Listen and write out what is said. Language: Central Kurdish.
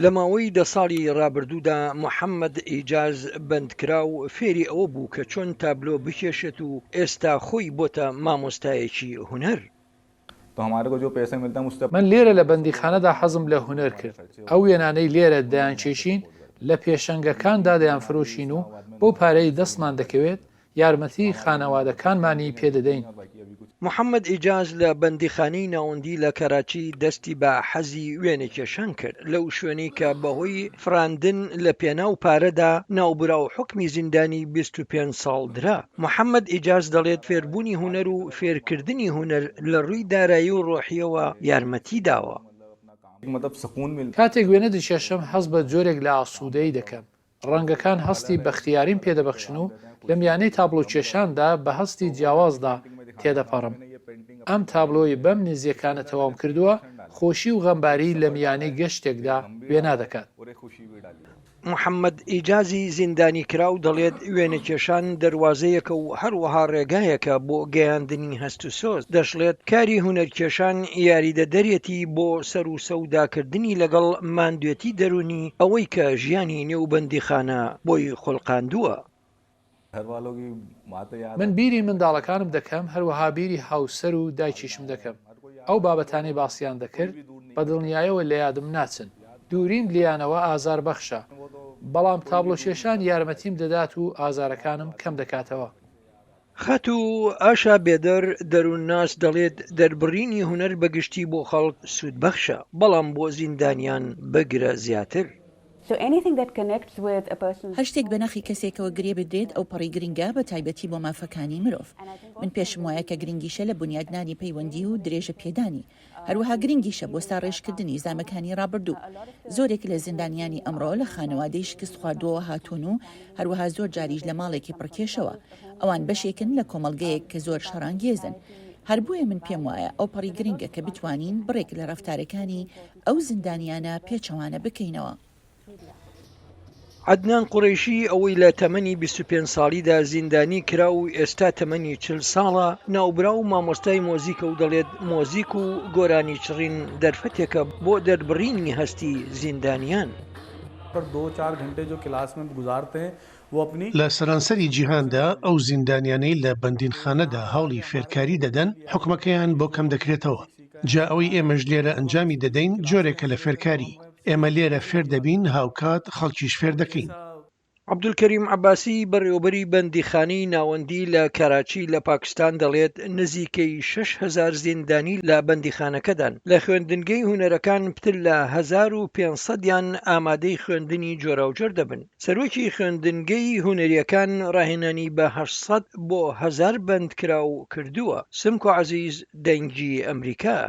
لە ماوەی دە ساڵی ڕابردوودا محەممەد ئیجاز بەندکراو فێری ئەوە بوو کە چۆن تابلۆ بکێشێت و ئێستا خۆی بۆتە مامۆستایەکی هونەر. من لێرە لە بەندیخانەدا حەزم لە هونەر کرد، ئەو وێنانەی لێرە دەیانکێشین لە پێشەنگەکاندا دەیانفرۆشین و بەو پارەی دەستمان دەکەوێت یارمەتی خانەوادەکانمانی پێدەدەین. محەمەد ئیجاز لە بەندیخانەی ناوەندی لە کەراچی دەستی بە حەزی وێنەکێشان کرد، لەو شوێنەی کە بەهۆی فڕاندن لە پێناو پارەدا ناوبراو حوکمی زیندانی 25 ساڵ درا. محەمەد ئیجاز دەڵێت فێربوونی هونەر و فێرکردنی هونەر لە ڕووی دارایی و ڕۆحییەوە یارمەتی داوە. کاتێک وێنە دەکێشم هەست بە جۆرێک لە ئاسوودەیی دەکەم، ڕەنگەکان هەستی بەختیاریم پێدەبەخشن و لە میانەی تابڵۆکێشاندا بە هەستی جیاوازدا تێدەپەڕم. ئەم تابلۆی بەم نزیکانە تەواوم کردووە، خۆشی و غەمباری لە میانەی گەشتێکدا وێنا دەکات. محەمەد ئیجازی زیندانیکراو دەڵێت، وێنەکێشان دەروازەیەکە و هەروەها ڕێگایەکە بۆ گەیاندنی هەست و سۆز، دەشڵێت، کاری هونەرکێشان یاریدەدەرێتی بۆ سەروسەوداکردنی لەگەڵ ماندوێتی دەروونی، ئەوەی کە ژیانی نێو بەندیخانە بۆی خولقاندووە. من بیری منداڵەکانم دەکەم، هەروەها بیری هاوسەر و دایکیشم دەکەم. ئەو بابەتانەی باسیان دەکرد، بە دڵنیایەوە لە یادم ناچن. دووریم لێیانەوە ئازاربەخشە، بەڵام تابڵۆکێشان یارمەتیم دەدات و ئازارەکانم کەم دەکاتەوە. خاتوو ئاشا بێدەر، دەروونناس دەڵێت، دەربڕینی هونەر بە گشتی بۆ خەڵک سوودبەخشە، بەڵام بۆ زیندانیان بگرە زیاتر. هەر شتێک بە ناخی کەسێکەوە گرێ بدرێت ئەوپەڕی گرنگە بە تایبەتی بۆ مافەکانی مرۆڤ. من پێشم وایە کە گرنگیشە لە بونیادنانی پەیوەندی و درێژە پێدانی. هەروەها گرنگیشە بۆ ساڕێژکردنی زامەکانی ڕابردوو. زۆرێک لە زیندانیانی ئەمڕۆ لە خانەوادەی شکستخواردووەوە هاتوون و هەروەها زۆر جاریش لە ماڵێکی پڕکێشەوە. ئەوان بەشێکن لە کۆمەڵگەیەک کە زۆر شەڕانگێزن. هەر بۆیە من پێم وایە ئەوپەڕی گرنگە کە بتوانین بڕێک لە ڕەفتارەکانی ئەو زیندانیانە پێچەوانە بکەینەوە. عەدنان قوڕەیشی ئەوەی لە تەمەنی 25 ساڵیدا زیندانی کرا و ئێستا تەمەنی 40 ساڵە، ناوبراو مامۆستای مۆزیکە و دەڵێت مۆزیک و گۆرانیچڕین دەرفەتێکە بۆ دەربڕینی هەستی زیندانیان. لە سەرانسەری جیهاندا ئەو زیندانیانەی لە بەندینخانەدا هەوڵی فێرکاری دەدەن، حوکمەکەیان بۆ کەمدەکرێتەوە. جا ئەوەی ئێمەش لێرە ئەنجامی دەدەین جۆرێکە لە فێرکاری. ئێمە لێرە فێر دەبین هاوکات خەڵکیش فێر دەکەین. عەبدولکەریم عەباسی، بەڕێوەبەری بەندیخانەی ناوەندی لە کەراچی لە پاکستان دەڵێت، نزیکەی 6000 زیندانی لە بەندیخانەکەدان. لە خوێندنگەی هونەرەکان پتر لە 1500 یان ئامادەی خوێندنی جۆراوجۆر دەبن. سەرۆکی خوێندنگەی هونەرییەکان ڕاهێنانی بە 800 بۆ هەزار بەندکراو کردووە. سمکۆ عەزیز، دەنگی ئەمریکا.